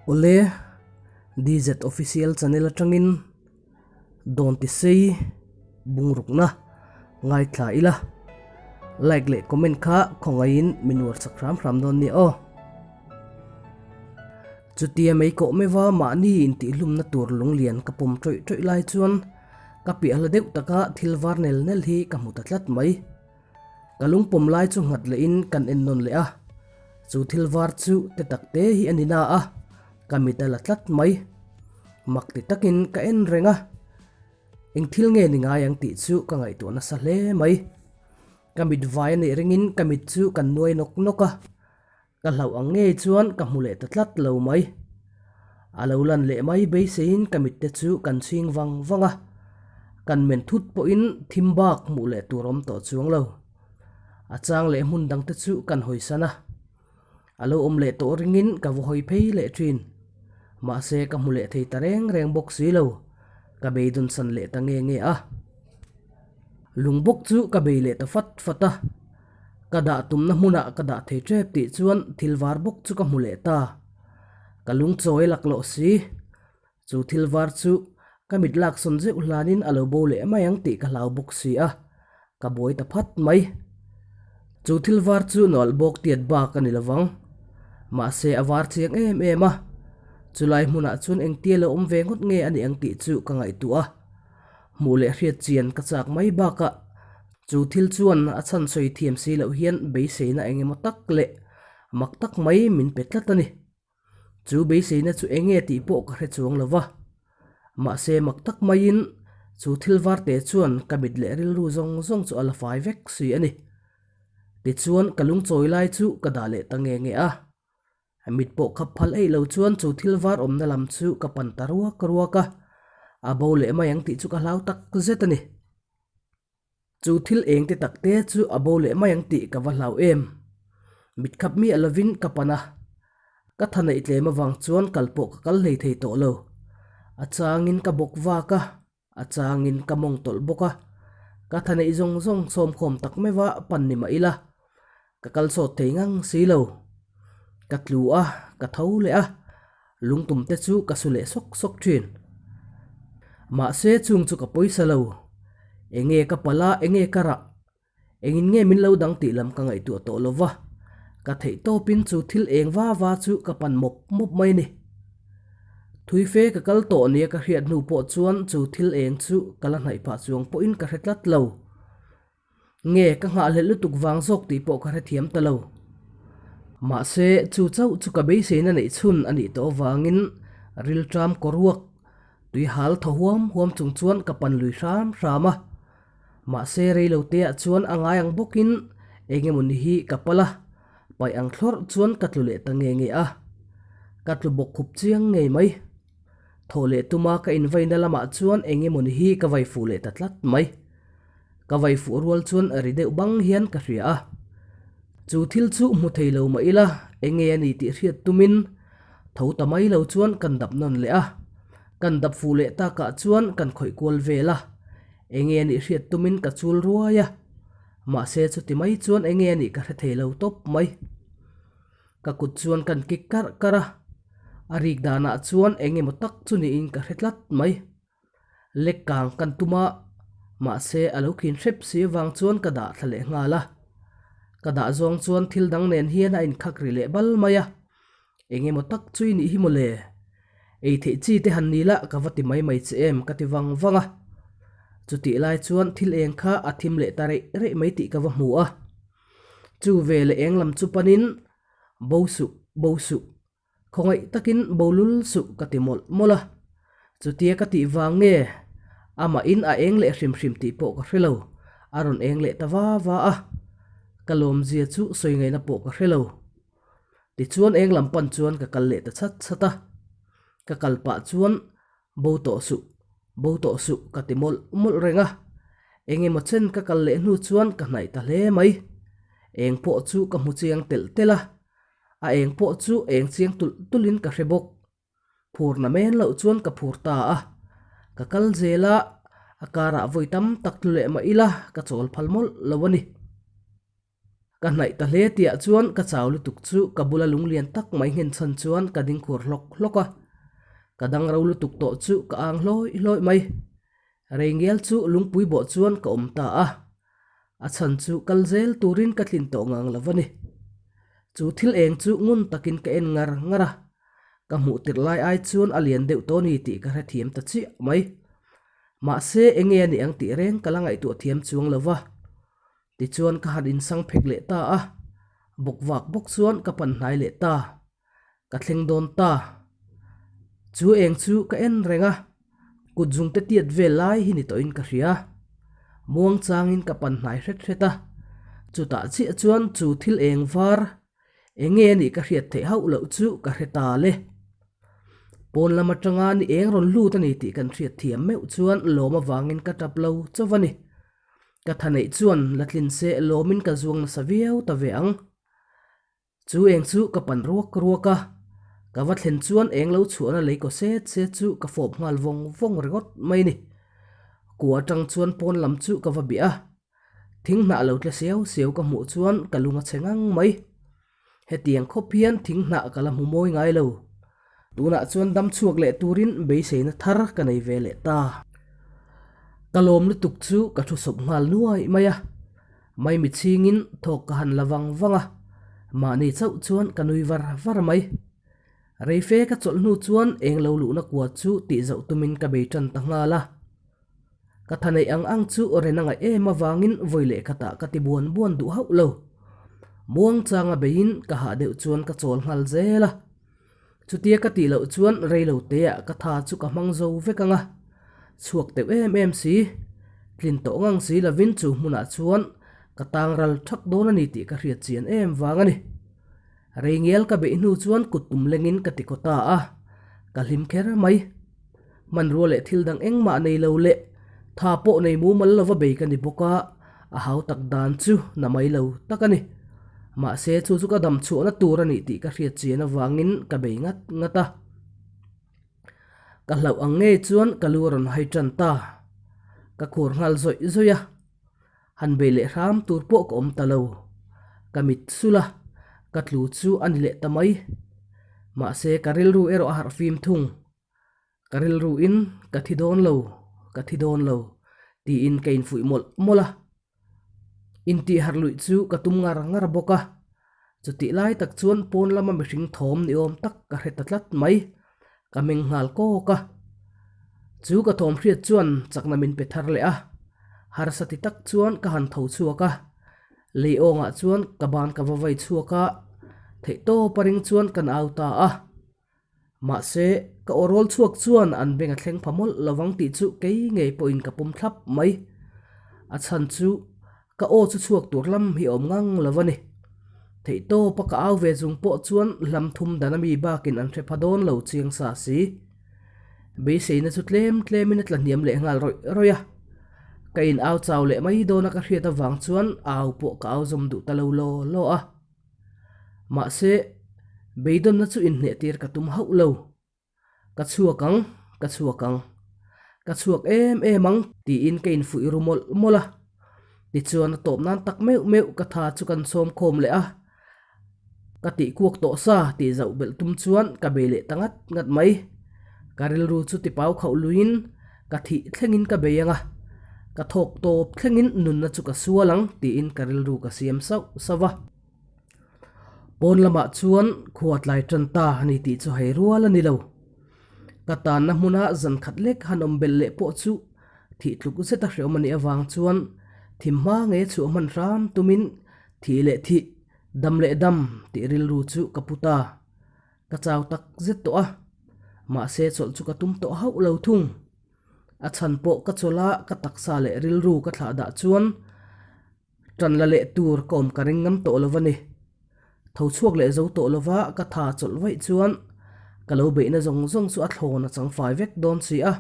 Awle, DZ Official Channel atangin Dawntisei bungrukna ngaithla ila, like leh comment kha khawngaihin min uar chak hram hram dawn nia aw. Chutia mei kawh meuha mahni intihhlumna tur lunglian ka pawm tawih tawih lai chuan ka piah hla deuh taka thil var nel nel hi ka hmu ta tlat mai. Ka lungpawm lai chu nghat lehin kan en nawn leh a, chu thil var chu te tak te hi a ni na a, ka mit a la tlat mai. Mak ti takin ka en reng a, eng thil nge ni ngai ang tih chu ka ngaihtuah nasa hle mai. Ka mit vai a nih ringin ka mit chu kan nuai nawk nawk a, Ka hlauh ang ngei chuan ka hmu leh ta tlat lo mai. A lo lan leh mai beiseiin ka mitte chu kan chhing vang vang a, kan men thut pawhin thim bak hmuh leh tur awm tawh chuang lo. A chang leh hmun dangte chu kan hawisan a, a lo awm leh tawh ringin ka va hawi phei leh thin. Mahse ka hmu leh thei ta reng reng bawk si lo, ka beidawn san leh ta nge nge a. Lung bawk chu ka bei leh ta fat fat a. Ka dah tumna hmunah ka dah thei tep tih chuan thil var bawk chu ka hmu leh ta. Ka lung chawi lak loh si. Chu thil var chu ka mit lak sawn zeuh hlanin a lo bo leh mai ang tih ka hlau bawk si a, ka buai ta phat mai. Chu thil var chu nawlh bawk tiat bak a ni lovang. Mahse a var chiang em em a, chulai hmunah chuan engtia lo awm ve ngawt nge a nih ang tih chu ka ngaihtuah a. Hmuh leh hriat chian ka chak mai bakah Chu thil chuan a chhan sawi thiam si loh hian beiseina eng emaw tak leh mak tak mai min pe tlat a ni. Chu beiseina chu eng nge tih pawh ka hre chuang lo va. Mahse mak tak maiin chu thil varte chuan ka mit leh rilru zawng zawng chu a la fai vek si a ni. Tichuan ka lungchawi lai chu ka dah leh ta nge nge a. Mit pawh khap phal eih lo chuan chu thil var awmna lam chu ka pan ta ruak ruak a, a bo leh mai ang tih chu ka hlau tak zet a ni. Chu thil eng te tak te chu a bo leh mai ang tih ka va hlau em. Mit khap miah lovin ka pan a, ka tha neih tlem avang chuan kal pawh ka kal hlei thei tawh lo. A changin ka bawk vak a, a changin ka mawng tawlh bawk a, ka tha neih zawng zawng sawmkhawm tak meuha pan ni mah ila, ka kal sawt thei ngang si lo. Ka tlu a, ka tho leh a, lungtum te chu ka su leh sawk sawk thin. Mahse chung chu ka pawisa lo. Enge ka palh a, enge ka rah? Engin nge min lo dang tih lam ka ngaihtuah tawh lo va, ka theih tawpin chu thil eng va va chu ka pan mawp mawp mai a ni. Thui fe ka kal tawh nia ka hriat hnu pawh chuan chu thil eng chu ka la hnaih phah chuang pawhin ka hre tlat lo. Nge ka nghahhlelh lutuk vang zawk tih pawh ka hrethiam ta lo. Mahse, chu chauh chu ka beiseina neih chhun a nih tawh avangin rilṭam kawruak tui hal thaw huam huam chung chuan ka pan lui hram hram a. Mahse, reiloteah chuan a ngai ang bawkin eng emaw ni hi ka pal a, paih ang thlawrh chuan ka tlu leh ta nge nge a. Ka tlu bawk khup chiang ngei mai. Thaw leh tuma ka invaina lamah chuan eng emaw ni hi ka vai fuh leh ta tlat mai. Ka vai fuh rual chuan ri deuh bang hian ka hria a. Chu thil chu hmu thei lo mah ila, eng nge a ni tih hriat tumin tho ta mai lo chuan kan dap nawn leh a. Kan dap fuh leh takah chuan kan khawih kual vel a. Eng nge a nih hriat tumin ka chul ruai a. Mahse chuti mai chuan eng nge a nih ka hre thei lo tawp mai. Ka kut chuan kan kik karh karh a, a rik danah chuan eng emaw tak chu niin ka hre tlat mai. Lek kang kan tum a, mahse a lo khin hrep si avang chuan ka dah thla leh nghal a. Ka dah zawng chuan thil dang nen hian a inkhak ri leh bal mai a, eng emaw tak chu i nih hi mawle. Ei theih chi te han ni la ka va ti mai mai che em ka ti vang vang a. Chutih lai chuan thil eng kha a thim leh ta reih reih mai tih ka va hmu a. Chu ve leh eng lam chu panin, Bo suh, bo suh, khawngaih takin bo lul suh ka ti mawlh mawlh a. Chutia ka tih vang nge amahin a eng leh hrim hrim tih pawh ka hre lo, a rawn eng leh ta va va a. Ka lawmzia chu sawi ngaihna pawh ka hre lo. Tichuan eng lam pan chuan ka kal leh ta chhat chhat a. Ka kal pah chuan Bo tawh suh, bo tawh suh ka ti mawlh mawlh reng a. Eng emaw chen ka kal leh hnu chuan ka hnaih ta hle mai. Eng pawh chu ka hmu chiang telh telh a, a eng pawh chu eng chiang tulh tulhin ka hre bawk. Phurna men loh chuan ka phur ta a. Ka kal zel a, a karah vawi tam tak tlu leh mah ila ka chawl phal mawlh lo a ni. Ka hnaih ta hle tihah chuan ka chau lutuk chu ka bula lunglian tak mai nghen chhan chuan ka ding khur hlawk hlawk a. Ka dang ro lutuk tawh chu ka ang hlawih hlawih mai. Reingial chu lungpui bawh chuan ka awm ta a. A chhan chu kal zel turin ka tlin tawh ngang lo a ni. Chu thil eng chu ngun takin ka en ngar ngar a. Ka hmuh tirh lai ai chuan a lian deuh tawh a ni tih ka hrethiam ta chiah mai. Mahse enge a nih ang tih reng ka la ngaihtuah thiam chuang lo va. Tichuan ka han insang phek leh ta a, bawk vak bawk chuan ka pan hnai leh ta. Ka thleng dawn ta. Chu eng chu ka en reng a, kut zungte tiat vel lai hi ni tawhin ka hria. Muang changin ka pan hnai hret hret a, chutah chiah chuan chu thil eng var Eng nge a nih ka hriat theih hauh loh chu ka hre ta le. Pawn lam atanga ni eng rawn lut a ni tih kan hriat thiam meuh chuan lawm avangin ka tap lo chauh a ni. Ka tha neih chuan la tlin se lawmin ka zuang nasa viau ta ve ang. Chu eng chu ka pan ruak ruak a, ka va thlen chuan eng lo chhuahna lei kaw set set chu ka fawp nghal vawng vawng ringawt mai ni. Kua atang chuan pawn lam chu ka va bih a. Thing hnah lo tle siau siau ka hmuh chuan ka lung a chhe ngang mai. Hetiang khawp hian thing hnah ka la hmu mawi ngai lo. Tunah chuan dam chhuak leh turin beiseina thar ka nei ve leh ta. Ka lawm lutuk chu ka thu sawp nghal nuai mai a. Maimi chhingin thawk ka han la vang vang a, mahni chauh chuan ka nui var var mai. Reife ka chawlh hnu chuan eng lo luhna kua chu tih zauh tumin ka bei tan ta nghal a. Ka tha neih ang ang chu ren a ngaih em avangin vawi leh khatah ka ti buan buan duh hauh lo. Muang changa beiin ka hah deuh chuan ka chawl nghal zel a. Chutia ka tih loh chuan rei lo teah ka tha chu ka hmang zo vek ang a. Chhuak teuh em em si. Tlin tawh ngang si lovin chu hmunah chuan ka tang ral thak dawn a ni tih ka hriat chian em vang a ni. Rei ngial ka beih hnu chuan kut tum lengin ka ti kaw ta a, ka hlim kher mai. Hmanrua leh thil dang engmah nei lo leh tha pawh nei mumal lova bei ka ni bawk a, a hau tak dan chu na mai lo tak a ni. Mahse chu chu ka dam chhuahna tur a nih tih ka hriat chian avangin ka bei ngat ngat a. Ka hlauh ang ngei chuan ka lu a rawn hai tan ta. Ka khur nghal zawih zawih a. Han bei leh hram tur pawh ka awm ta lo. Ka mit sul a, ka tlu chu a ni leh ta mai. Mahse ka rilru erawh a harh fim thung. Ka rilru in ka thi dawn lo, ka thi dawn lo tiin ka infuih mawlh mawlh a. Intih harh luih chu ka tum ngar ngar bawk a. Chutih lai tak chuan pawn lama mihring thawm ni awm tak ka hre ta tlat mai. Ka meng nghal kawk a. Chu ka thawm hriat chuan chakna min pe thar leh a. Harsa ti tak chuan ka han tho chhuak a. Lei awngah chuan ka ban ka va vai chhuak a, theihtawp a ring chuan kan au ta a. Mahse, ka aw rawl chhuak chuan an beng a thleng pha mawlh lo vang tih chu kei ngei pawhin ka pawm thlap mai. A chhan chu ka aw chu chhuak tur lam hi a awm ngang lo a ni. Theihtawpa ka au ve chung pawh chuan hlam thum dan ami bakin an hre pha dawn lo chiang sa si. Beiseina chu tlem tlemin a tla hniam leh nghal rawih rawih a. Ka in au chau leh mai dawna ka hriat avang chuan au pawh ka au zawm duh ta lo law law a. Mahse, beidawnna chu inhneh tir ka tum hauh lo. Ka chhuak ang, ka chhuak ang. Ka chhuak em em ang tiin ka infuih ru mawlh mawlh a. Tichuan a tawp nan tak meuh meuh ka tha chu kan sawm khawm leh a. Ka tih kuak tawh sa tih zauh belh tum chuan ka bei leh ta ngat ngat mai. Ka rilru chu tipau khauh luiin ka thih thlengin ka bei ang a, ka thawk tawp thlengin nunna chu ka sual ang tiin ka rilru ka siam sauh sauh a. Pawn lamah chuan khua tlai tan ta a ni tih chu hei rual a ni lo. Ka tanna hmuna zan khat lek han awm belh leh pawh chu thih tluk zeta hreawm a nih avang chuan thim hma nge chhuah hman hram tumin thih leh thih, dam leh dam tih rilru chu ka pu ta. Ka chau tak zet tawh a, mahse chawlh chu ka tum tawh hauh lo thung. A chhan pawh ka chawlh a, ka taksa leh rilru ka thlah dah chuan tan la leh tur ka awm ka ring ngam tawh lo a ni. Tho chhuak leh zo tawh lova ka tha chawlh vaih chuan ka lo beihna zawng zawng chu a thlawn a chang fai vek dawn si a,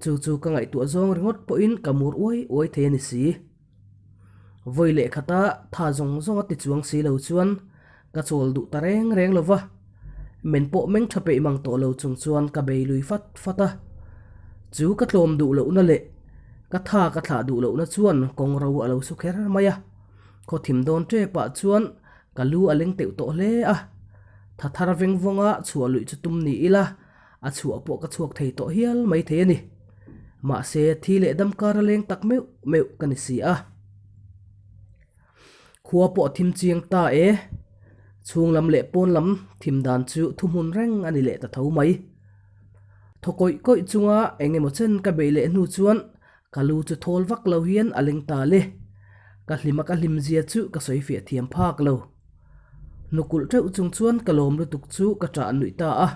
chu chu ka ngaihtuah zawng ringawt pawhin ka mur uai uai thei a ni si. Vawi leh khata tha zawng zawng a ti chuang si lo chuan ka chawl duh ta reng reng lo va, men pawh meng tha peih mang tawh lo chung chuan ka bei lui fat fat a. Chu ka tlawm duh lohna leh ka tha ka thlah duh lohna chuan kawng ro a lo su kher mai a. Khaw thim dawn ṭepah chuan ka lu a leng teuh tawh hle a. Tha thar veng vawnga chhuah luih chu tum ni ila, a chhuah pawh ka chhuak thei tawh hial mai thei a ni. Mahse, thi leh dam kar a leng tak meuh meuh ka ni si a. Khua pawh a thim chiang ta e. Chhung lam leh pawn lam thim dan chu thuhmun reng a ni leh ta tho mai. Thaw kawih kawih chunga eng emaw chen ka beih leh hnu chuan ka lu chu thawl vak lo hian a leng ta le. Ka hlima ka hlim zia chu ka sawi fiah thiam phak lo. Hnukulh teuh chung chuan ka lawm lutuk chu ka ṭah nuih ta a.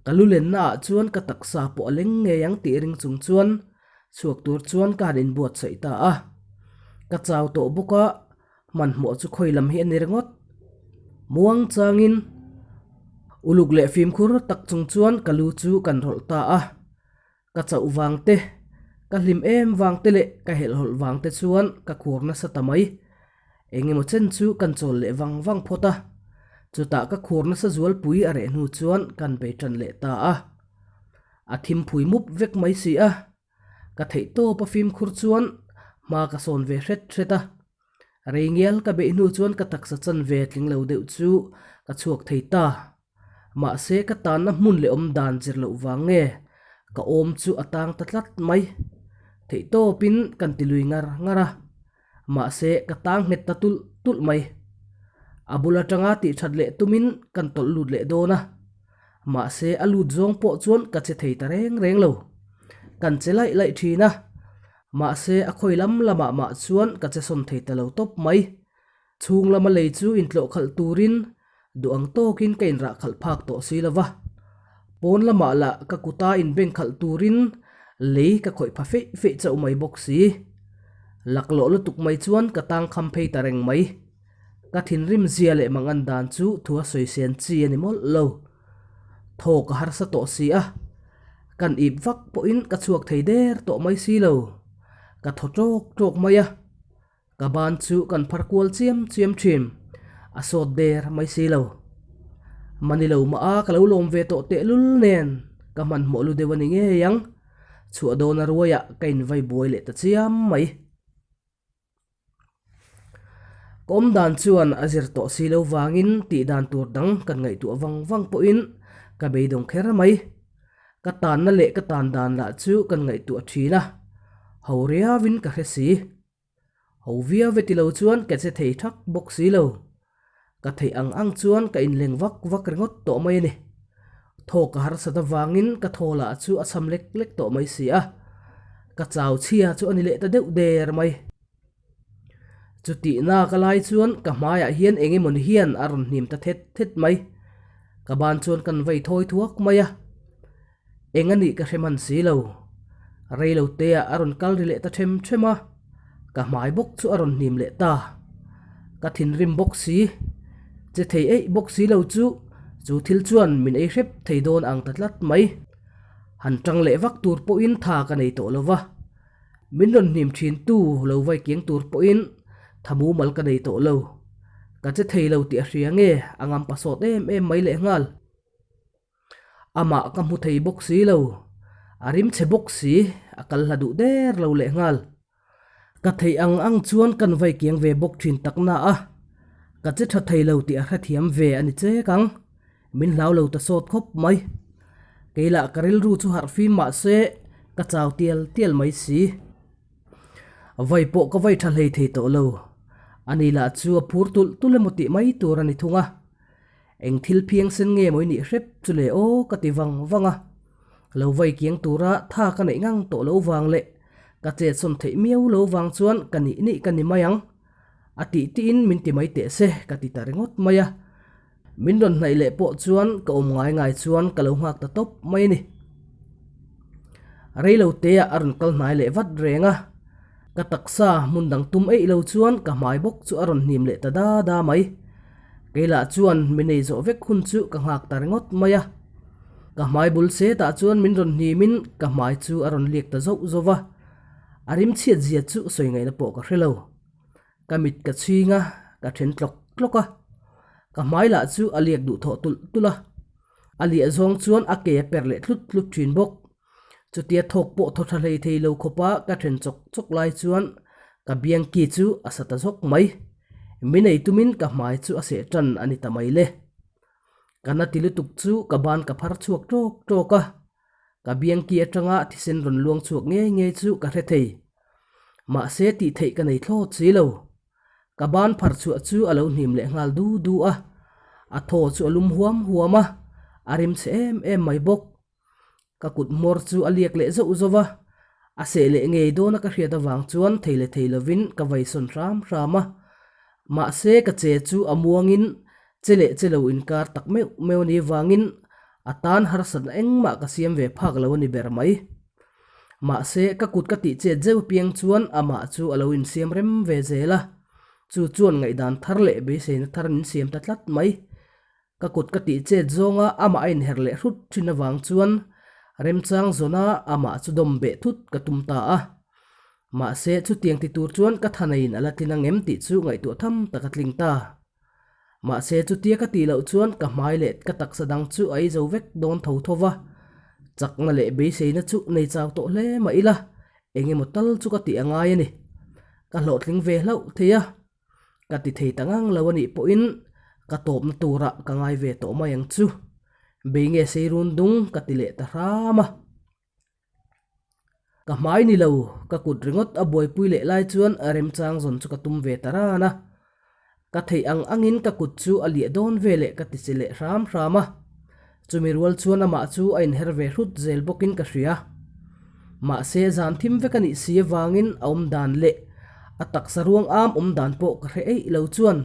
Ka lu lenna ah chuan ka taksa pawh a leng ngei ang tih ring chung chuan Chhuak tur chuan ka han inbuatsaih ta a. Ka chau tawh bawk a, hmanhmawh chu khawi lam hi a ni ringawt. Muang changin uluk leh fimkhur tak chung chuan ka lu chu kan rawlh ta a. Ka chauh vang te, ka hlim em vang te leh ka helhhawlh vang te chuan ka khur nasa ta mai. Eng emaw chen chu kan chawl leh vang vang phawt a, chutah ka khur nasa zualpui a reh hnu chuan kan bei tan leh ta a. A thim phui mup vek mai si a, ka theih tawp a fimkhur chuan hma ka sawn ve hret hret a. Rei ngial ka beih hnu chuan ka taksa chan ve tling lo deuh chu ka chhuak thei ta. Mahse ka tanna hmun leh awm dan zir loh vang nge ka awm chu a tang ta tlat mai. Theih tawpin kan ti lui ngar ngar a. Mahse, ka tang nghet ta tulh tulh mai. A bul atanga tih that leh tumin kan tawlh lut leh dawn a. Mahse, a lut zawng pawh chuan ka che thei ta reng reng lo. Kan che laih laih thin a. Mahse, a khawi lam lamah mah chuan ka che sawn thei ta lo tawp mai. Chhung lama lei chu intlawh khalh turin duh ang tawkin ka inrah khalh phak tawh si lo va. Pawn lamah lah ka kuta inbeng khalh turin lei ka khawih pha feih feih chauh mai bawk si. Laklawh lutuk mai chuan ka tang kham phei ta reng mai. Ka thinrim zia leh mangan dan chu thu a sawi sen chi a ni mawlh lo. Thaw ka harsa tawh si a, kan ip vak pawhin ka chhuak thei der tawh mai si lo. Ka thaw tawk tawk mai a. Ka ban chu kan phar kual chiam chiam thin, a sawt der mai si lo. Mani lo mah a ka lo lawm ve tawh tehlul nen ka hmanhmawh lu deuh a ni ngei ang, chhuah dawn a ruaiah ka invai buai leh ta chiam mai. Ka awm dan chuan a zir tawh si lo vangin tih dan tur dang kan ngaihtuah vang vang pawhin ka beidawng kher mai. Ka tanna leh ka tan dan lah chu kan ngaihtuah thin a, ho riauin ka hre si. Ho viau ve ti lo chuan ka che thei thak bawk si lo. Ka theih ang ang chuan ka inleng vak vak ringawt tawh mai a ni. Thaw ka harsat avangin ka thaw lah chu a cham lek lek tawh mai si a. Ka chau chhia chu a ni leh ta deuh der mai. Chutihna ka lai chuan ka hmaiah hian eng emawni hian a rawn hnim ta thet thet mai. Ka ban chuan kan vei thawi thuak mai a. Eng a nih ka hre hman si lo. Rei lo te ah a rawn kal ri leh ta them them a, ka hmai bawk chu a rawn hnim leh ta. Ka thinrim bawk si, che thei eih bawk si lo chu, chu thil chuan min ei hrep thei dawn ang ta tlat mai. Han tang leh vak tur pawhin tha ka nei tawh lo va, min rawn hnim thin tu lo vai kiang tur pawhin tha mumal ka nei tawh lo. Ka che thei lo tih a hria nge a ngam pasawt em em mai lehnghal. Amah ka hmu thei bawk si lo, a rim chhe bawk si, a kal hla duh der lo leh nghal. Ka theih ang ang chuan kan vai kiang ve bawk thin tak na a, ka che tha thei lo tih a hrethiam ve a ni chek ang, min hlau lo ta sawt khawp mai. Kei lah ka rilru chu harh fim mah se ka chau tial tial mai si. Vai pawh ka vai tha hlei thei tawh lo, ani lah chu a phur tulh tulh emaw tih mai tur a ni thung a. Eng thil phiang sen nge maw i nih hrep chu le aw ka ti vang vang a. Lo vai kiang tura tha ka neih ngang tawh lo vang leh ka chetsawn theih miau lo vang chuan ka nih nih ka ni mai ang. A tih tiin min ti mai teh se ka ti ta ringawt mai a. Min rawn hnaih leh pawh chuan ka awm ngai ngai chuan ka lo nghak ta tawp mai a ni. Rei lo te ah a rawn kal hnai leh vat reng a. Ka taksa hmun dang tum eih lo chuan ka hmai bawk chu a rawn hnim leh ta da da mai. Kei lah chuan min ei zawh vek hun chu ka nghak ta ringawt mai a. Ka hmai bul setah chuan min rawn hnimin ka hmai chu a rawn liak ta zauh zauh va. A rim chhiat zia chu sawi ngaihna pawh ka hre lo. Ka mit ka chhing a, ka then tlawk tlawk a. Ka hmai lah chu a liak duh thawh tulh tulh a. A liah zawng chuan a ke a per leh tlut tlut thin bawk. Chutia thawk pawh thaw tha hlei thei lo khawpa ka then chawk chawk lai chuan ka biangki chu a sa ta zawk mai. Min ei tumin ka hmai chu a seh tan a ni ta mai le. Ka na ti lutuk chu ka ban ka phar chhuak tawk tawk a, ka biangki atanga thisen rawn luang chhuak ngei ngei chu ka hre thei. Mahse tih theih ka nei thlawt si lo. Ka ban phar chhuah chu a lo hnim leh nghal du du a, a thaw chu a lum huam huam a, a rim chhe em em mai bawk. Ka kut hmawr chu a liak leh zauh zauh a, a seh leh ngei dawna ka hriat avang chuan thei leh thei lovin ka veisawn hram hram a. Mahse ka che chu a muangin che leh che lo inkar tak meuh meuh a nih vangin a tan harsatna engmah ka siam ve phak lo a ni ber mai. Mahse ka kut ka tih chet zeuh apiang chuan amah chu a lo insiam rem ve zel a, chu chuan ngaihdan thar leh beiseina thar min siam ta tlat mai. Ka kut ka tih chet zawnga amah a inher leh hrut thin avang chuan remchang zawna amah chu dawm beh thut ka tum ta a. Mahse, chutiang ti tur chuan ka thanaiin a la tlin ang em tih chu ngaihtuah tham tak a tling ta. Mahse, chutia ka tih loh chuan ka hmai leh ka taksa dang chu a ei zo vek dawn tho tho va. Chakna leh beiseina chu nei chau tawh hle mah ila, eng emaw tal chu ka tih a ngai a ni. Ka hlawhtling ve hlauh thei a. Ka ti thei ta ngang lo a nih pawhin ka tawpna turah ka ngai ve tawh mai ang chu. Bei nge sei run dung ka ti leh ta hram a. Ka hmai ni lo, ka kut ringawt a buaipui leh lai chuan remchang zawn chu ka tum ve ta ran a. Ka theih ang angin ka kut chu a liah dawn ve leh ka ti che leh hram hram a. Chumi rual chuan amah chu a inher ve hrut zel bawkin ka hria. Mahse, zan thim vek a nih si avangin a awm dan leh a taksa ruang am awm dan pawh ka hre eih lo chuan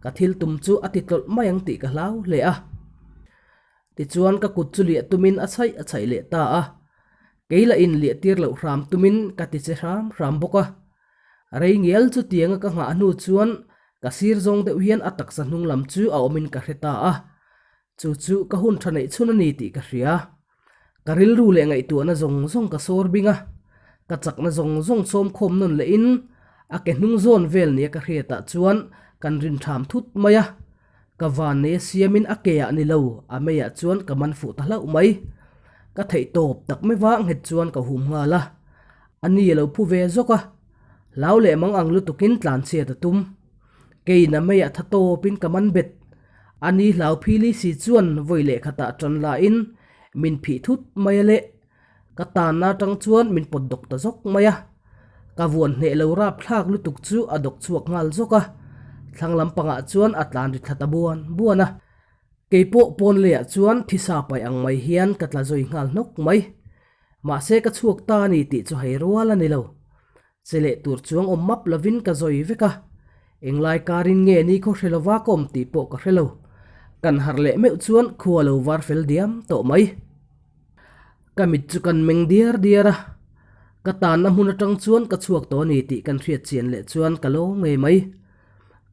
ka thil tum chu a ti tlawlh mai ang tih ka hlau hle a. Tichuan ka kut chu liah tumin a chhaih a chhaih leh ta a. Kei lah in liah tir loh hram tumin ka ti che hram hram bawk a. Rei ngial chutianga ka nghah hnu chuan ka sir zawng deuh hian a taksa hnung lam chu a awmin ka hre ta a. Chu chu ka hun tha neih chhun a ni tih ka hria. Ka rilru leh ngaihtuahna zawng zawng ka sawr bing a, ka chakna zawng zawng sawmkhawm nawn lehin a ke hnung zawn vel nia ka hriatah chuan kan rin tham thut mai a. Ka van nei a siamin a ke ah ni lo, a meiah chuan ka man fuh ta hlauh mai. Ka theih tawp tak mai vang nghet chuan ka hum nghal a. A ni a lo phu ve zawk a, hlau leh mang ang lutukin tlanchhiat a tum. Keiin a meiah tha tawpin ka man bet. A ni hlau phili si chuan vawi leh khatah tan lahin min phih thut mai a leh. Ka tanna atang chuan min pawt dawk ta zawk mai a. Ka vuan hneh lo rap thlak lutuk chu a dawk chhuak nghal zawk a. Thlang lampangah chuan a tlan ri thla ta buan buan a. Kei pawh pawn leiah chuan thisa paih ang mai hian ka tla zawi nghal hnawk mai. Mahse ka chhuak ta a ni tih chu hei rual a ni lo. Che leh tur chuang awm map lovin ka zawi vek a, englai karin nge ni khaw hre lova ka awm tih pawh ka hre lo. Kan harh leh meuh chuan khua lo var fel diam tawh mai. Ka mit chu kan meng diar diar a, ka tanna hmun atang chuan ka chhuak tawh a ni tih kan hriat chian leh chuan ka lo ngei mai.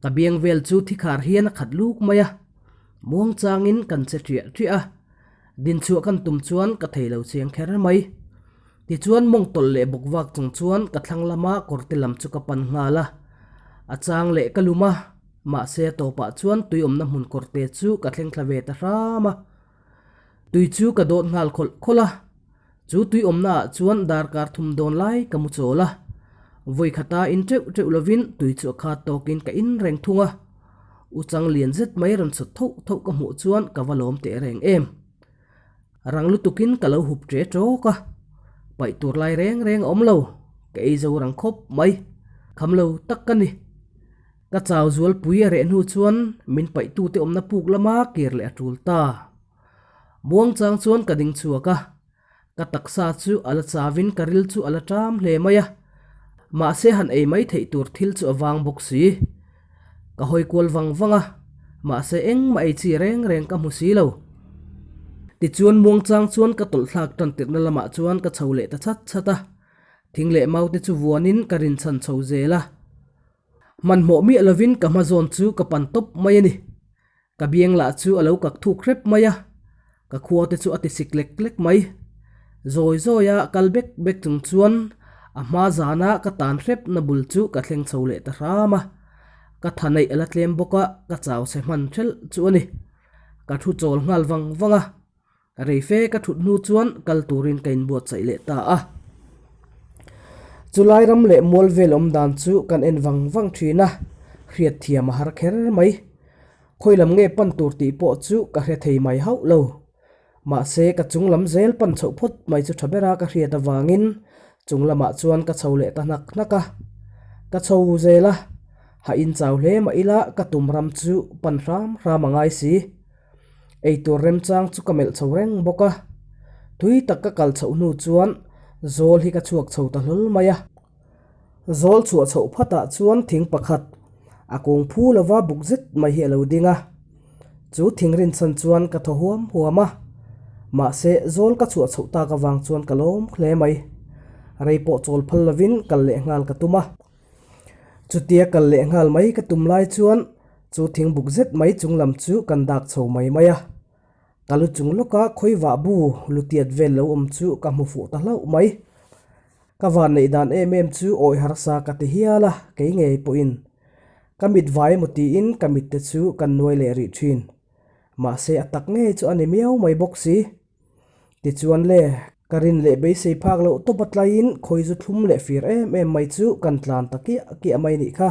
Ka biang vel chu thikhar hian a khat luk mai a, muangchangin kan che ṭiah ṭiah a, dinchhuah kan tum chuan ka thei lo chiang kher mai. Tichuan mawng tawlh leh bawk vak chung chuan ka thlang lama kawrte lam chu ka pan nghal a, a chang leh ka lum a, mahse a tawpah chuan tui awmna hmun kawrte chu ka thleng thla ve ta hram a. Tui chu ka dawt nghal khawlh khawlh a, chu tui awmna ah chuan darkar thum dawn lai ka mu chawl a, vawi khata in teuh teuh lovin tui chu a khat tawkin ka in reng thung a, u chang lian zet mai rawn chawt thoh thoh ka hmuh chuan ka va lawm teh reng em. Rang lutukin ka lo hup ṭe ṭawk a, paih tur lai reng reng a awm lo, ka ei zo rang khawp mai, kham lo tak ka ni. Ka chau zualpui a reh hnu chuan min paihtute awmna puk lama kir leh a ṭul ta. Muangchang chuan ka ding chhuak a, Ka taksa chu a la chavin ka ril chu a la ṭam hle mai a, mahse han ei mai theih tur thil chu a vang bawk si. Ka hawi kual vang vang a, mahse engmah ei chi reng reng ka hmu si lo. Tichuan muangchang chuan ka tawlh thlak tan tirhna lamah chuan ka chho leh ta chat chat a, thing leh maute chu vuanin ka rinchhan chho zel a. Hmanhmawh miah lovin ka hma zawn chu ka pan tawp mai a ni. Ka biang lah chu a lo kak thuk hrep mai a, ka khua te chu a ti sik lek lek mai. Zawi zawi a kal bek bek chung chuan a hma zana ka tan hrep na bul chu ka thleng chho leh ta hram a. Ka tha neih a la tlem bawk a, ka chau chhe hman thelh chu a ni. Ka thu chawl nghal vang vang a. Rei fe ka thut hnu chuan kal turin ka inbuatsaih leh ta a. Chulai ram leh mual vel awm dan chu kan en vang vang thin a. Hriatthiam a har kher mai. Khawi lam nge pan tur tih pawh chu ka hre thei mai hauh lo. Mahse, ka chung lam zel pan chhoh phawt mai chu tha bera ka hriat avangin chung lamah chuan ka chho leh ta hnak hnak a. Ka chho zel a, ha inchau hle mah ila ka tum ram chu pan hram hram a ngai si. Eitur remchang chu ka melh chho reng bawk a, tui tak ka kal chhoh hnu chuan zawl hi ka chhuak chho ta hlawl mai a. Zawl chhuah chhoh phatah chuan thing pakhat a kung phu lova buk zet mai hi a lo ding a, chu thing rinchhan chuan ka thaw huam huam a, mahse zawl ka chhuah chhoh tak avang chuan ka lawm hle mai. Rei pawh chawl phal lovin kal leh nghal ka tum a. Chutia kal leh nghal mai ka tum lai chuan Chu thing buk zet mai chung lam chu kan dak chho mai mai a, ka lu chung lawka khawi vah bu lu tiat vel lo awm chu ka hmu fuh ta hlauh mai. Ka van neih dan em em chu awi harsa ka ti hial a, kei ngei pawhin ka mit vai emaw tiin ka mit te chu kan nuai leh rih thin. Mahse a tak ngei chu a ni miau mai bawk si. Tichuan le, ka rin leh beisei phak loh tawp a tlaiin khawi zu thlum leh fir em em mai chu kan tlan ta kiah kiah mai nih kha.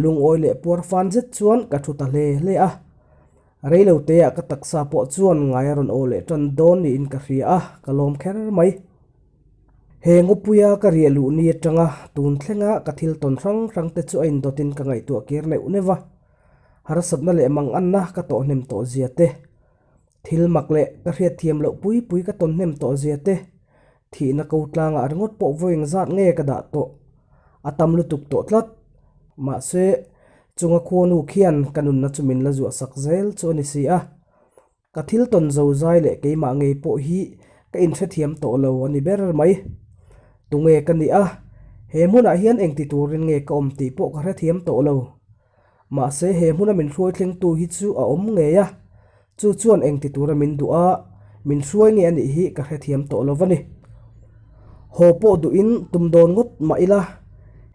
Lungawi leh puar fan zet chuan ka thu ta hle hle a. Reilo teah ka taksa pawh chuan ngai a rawn aw leh tan dawn niin ka hria a, ka lawm kher mai. He ngawpuia ka riah luh ni atanga tun thlenga ka thil tawn hrang hrang te chu a indawtin ka ngaihtuah kir neuh neuh va. Harsatna leh manganna ka tawh hnem tawh zia te. Thil mak leh ka hriatthiam loh pui pui ka tawn hnem tawh zia te, thihna ko tlangah ringawt pawh vawi engzat nge ka dah tawh, a tam lutuk tawh tlat. Mahse, chunga khuanu khian ka nunna chu min la zuah sak zel chu a ni si a. Ka thil tawn zo zai leh keimah ngei pawh hi ka inhrethiam tawh lo a ni ber mai. Tunge ka nih a, he hmunah hian engti turin nge ka awm tih pawh ka hrethiam tawh lo. Mahse he hmuna min hruai thlengtu hi chu a awm ngei a, chu chuan engti tura min duh a, min hruai nge a nih hi ka hrethiam tawh lo va ni. Haw pawh duhin tum dawn ngawt mah ila,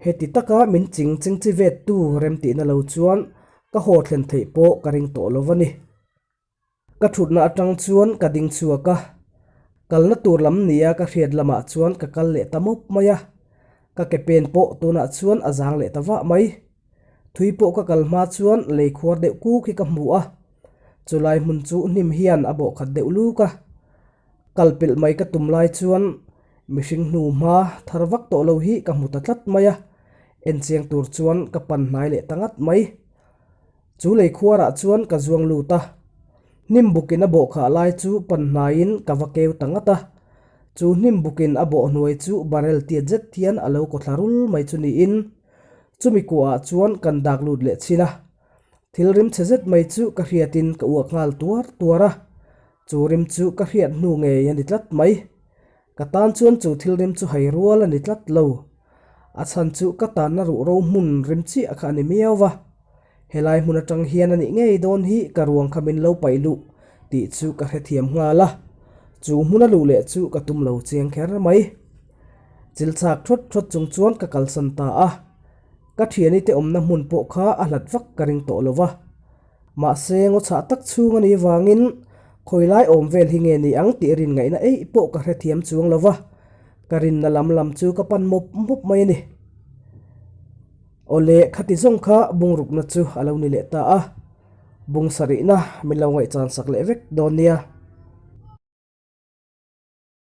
heti taka min ching ching chi vettu remtihna lo chuan ka haw thlen theih pawh ka ring tawh lo va ni. Ka thutna atang chuan ka ding chhuak a, kalna tur lam nia ka hriat lamah chuan ka kal leh ta mawp mai a, ka ke pen pawh tunah chuan a zang leh ta vah mai. Thui pawh ka kal hma chuan lei khuar deuh kuk hi ka hmu a, chulai hmun chu hnim hian a bawh khat deuh luk a. Kal pelh mai ka tum lai chuan mihring hnu hma thar vak tawh lo hi ka hmu ta tlat mai a, enchiang tur chuan ka pan hnai leh ta ngat mai. Chu lei khuarah chuan ka zuang lut a, hnim bukin a bawh khah lai chu pan hnaiin ka va keu ta ngat a. Chu hnim bukin a bawh hnuai chu barrel tiat zet hian a lo kawthla rul mai chu niin chumi kuahah chuan kan dak lut leh chhin a. Thil rim chhe zet mai chu ka hriatin ka uak nghal tuar tuar a, chu rim chu ka hriat hnu ngei a ni tlat mai. Ka tan chuan chu thil rim chu hai rual a ni tlat lo. A chhan chu ka tanna ruh ro hmun rim chiah kha a ni miau va. Helai hmun atang hian a nih ngei dawn hi ka ruang kha min lo paih luh tih chu ka hrethiam nghal a. Chu hmuna luh leh chu ka tum lo chiang kher mai. Chil chak thawt thawt chung chuan ka kalsan ta a. Ka thiani te awmna hmun pawh kha a hlat vak ka ring tawh lo va. Mahse, ngaw chhah tak chhung a nih vangin khawi lai awm vel hi nge ni ang tih rin ngaihna eih pawh ka hrethiam chuang lo va, ka rinna lam lam chu ka pan mawp mawp mai a ni. Awle, khati zawng kha bungrukna chu a lo ni leh ta a, bung sarihna min lo ngaihchan sak leh vek dawn nia.